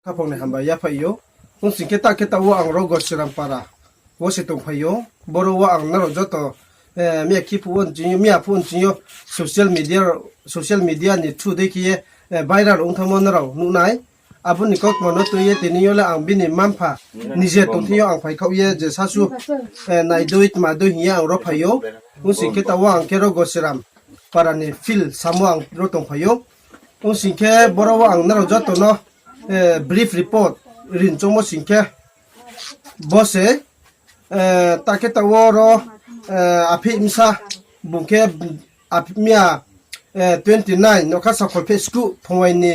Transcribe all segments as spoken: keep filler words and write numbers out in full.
Khaphang ni hambai yaphaih ou. Ong sing khe ta khe taoh wo ang ro Gosiram para wo se tongphai ou. Boro wo ang nrao joto, eh, miya khe phuh wo nching yo, miya phuh wo nching yo, social media, social media ni through dei khe ye, eh, viral ong thanngmo nrao nuh nai. Abo ni kautma no tui ye tini yo le ang bini mma-mpha nije tongthing yo ang phaikhaoh ye je sasu, eh, naidoi tmadoi hing ye ang ro phai ou. Ong sing khe taoh wo ang khe ro Gosiram para ni field samo ang ro tongphai ou. Ong sing khe boro wo ang nrao joto no, eh, brief report rin choungmo sing khe bo se, eh, ta khe taoh wo ro, eh, apheih bsa bung khe ap-, miya, eh, twenty nine nokha sakhol pheh skuh phungwai ni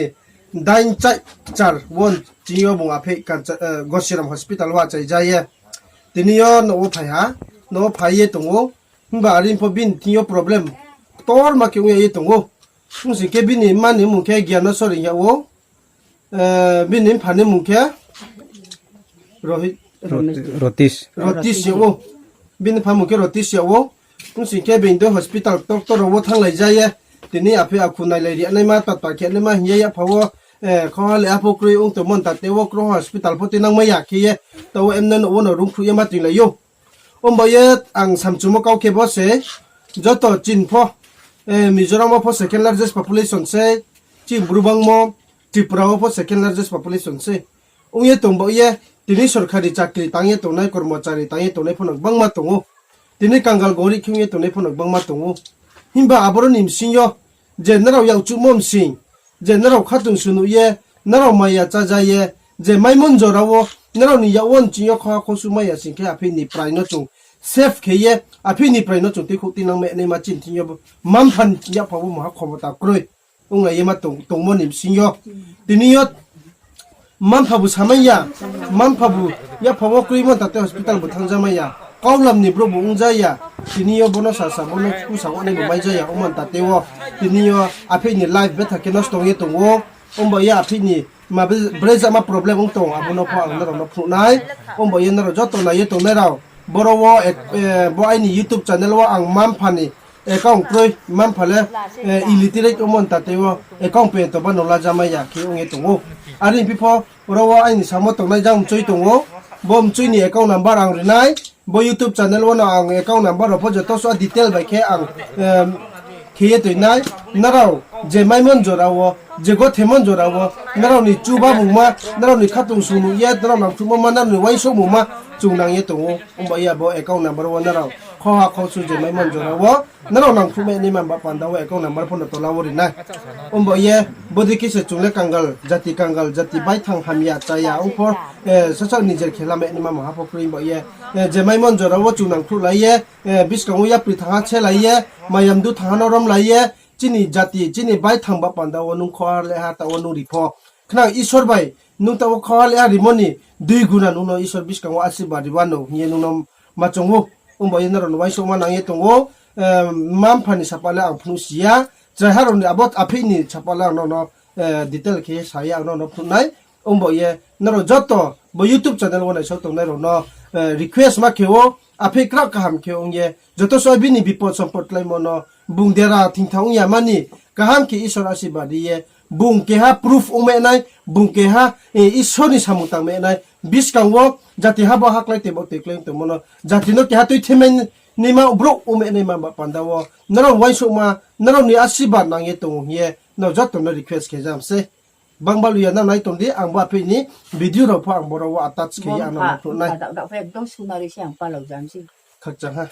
dain chai char wo nching yo bung apheih Kancha-, eh, Gosiram hospital wo achai ja ye. Tini yo nouh wo phai ha, nouh wo phai ye tong ou. Himba are pho bini thing yo problem ktorma khe ong ya ye tong ou. Ong sing khe bini mma ni mmung khe Gyaneswari hing yag ou. Eh, bini mpha ni mmung khe Rohi-, Rotis. Rotis yag ou. Bini mpha mmung khe Rotis yag ou. Ong sing khe being dei hospital doctor rao wo thannglai ja ye. Tini apheih akhu nailai ri naima, tatpa khe naima hing ye yapha wo, eh, khauha le apho kroi ong tongmo ntate wo kroi hospital pho tuinangmai ya khe ye. Taoh wo emne nouh wo no rungkhruh ye ma tuinglai ou. Omba ye ang samchumo kau khe bo se, joto chini pho, eh, Mizoram wo pho second largest population se, chini Bru bangmo, Tripura wo pho second largest population se. Ong ye tong bao ye, tini sorkari chakri tang ye tongnai, kormochari tang ye tongnai pho no gbangma tong ou. Tini kangal gorib khe ong ye tongnai pho no gbangma tong ou. Himba aboro ni bsing yo, je nrao yakchuhmo bsing, je nrao khatung sunuh ye, nrao maya chája ye, je maimon jora wo, nrao ni yak wo nching yo khoha khosu mai ya sing khe apheih ni prai no chung safe khe ye, apheih ni prai no chung tuikhouh tuinang mai naima chini thing yo bo, mma-mpha ni yakpha wo maha khomota kroi. Onglai ye ma tong, tongmo ni bsing yo. Tini yo, mma-mpha bu samai ya, mma-mpha bu yapha wo kroimo ntate hospital bu thanngja mai ya. Kaulam ni brouh bu ongja ya. Tini yo bono sasa, bono kusa ongnai bu maija ya, omo ntate wo. Tini yo apheih ni life betha khe nosto ong ye tong ou. Omba ye apheih ni ma bre-, brejama problem ong tong, abo no pho ang nrao no phnuh nai. Omba ye nrao joto nai ye tongnai rao. Boro wo ek-, eh, bo aini YouTube channel wo ang mma-mpha ni account kroi, mma-mpha le, eh, illiterate omo ntate wo account pento ba no lajamai ya khe ong ye tong ou. Are phi pho, oro wo aini samo tongnai jang mchui tong ou, bo mchui ni account number ang ri nai, bo YouTube channel wo no ang account number rao pho joto so detail bai khe ang, em, khe ye toi nai, nrao je maimon jora wo, je gothemon jora wo, nrao ni chuba mungma, nrao ni khatung sung nuh ye, nrao nangkhruhmo ma, nrao ni uaingsouhmo ma, chung nang ye tong ou, omba ye abo account number wo nrao khoha khosu je maimon jora wo, nrao nangkhruhmai naima ba panda wo account number pho no tola wo ri nai. Omba ye, bodei khe se chung le kangal, jati kangal, jati baithang hamya, chaya, ong pho, eh, sasaoh nijer khe lamai naima maha pho kroi omba ye, eh, je maimon jora wo chung nangkhruhlai ye, eh, buskang wo yapri thangha selai ye, mayamdu thangha no romlai ye, chini jati, chini baithang ba panda wo nung khoha leha taoh wo nung ri pho. Khnang Isor bai nung taoh wo khoha leha rimo ni dui guna nung no Isor buskang wo asirbad ri wano hing ye nung no ma choung ou. Omba ye nrao no uaingsouhma nang ye tong ou, eh, mma-mpha ni sapa le ang phnuh si ya, chraiha rao ni abo apheih ni sapa le ang no no, eh, detail khe sa ye ang no no phnuh nai. Omba ye nrao joto bo YouTube channel wo naisao tongnai rao no, eh, request ma khe ou, apheih kraoh kaham khe ong ye, joto so bini bipod sompod kláimo no, bung dera thingthang ong ya mani, kaham khe Isor asirbad ri ye, bung keha proof ongmai nai, bung keha, eh, Isor ni samung tangmai nai, buskang wo jati ha bo ha klái tei bo tei klái tongmo no, jati no keha tuithemai naima brouh ongmai naima ba panda wo, nrao uaingsouhma, nrao ni asirbad nang ye tong ou hing ye, nrao joto no request khe jam sei. Bangbalu ya nang nai tong di, ang bo apheih ni video rao pho ang boro wo attach khe ye ang no phnuh nai. Khakchang ha.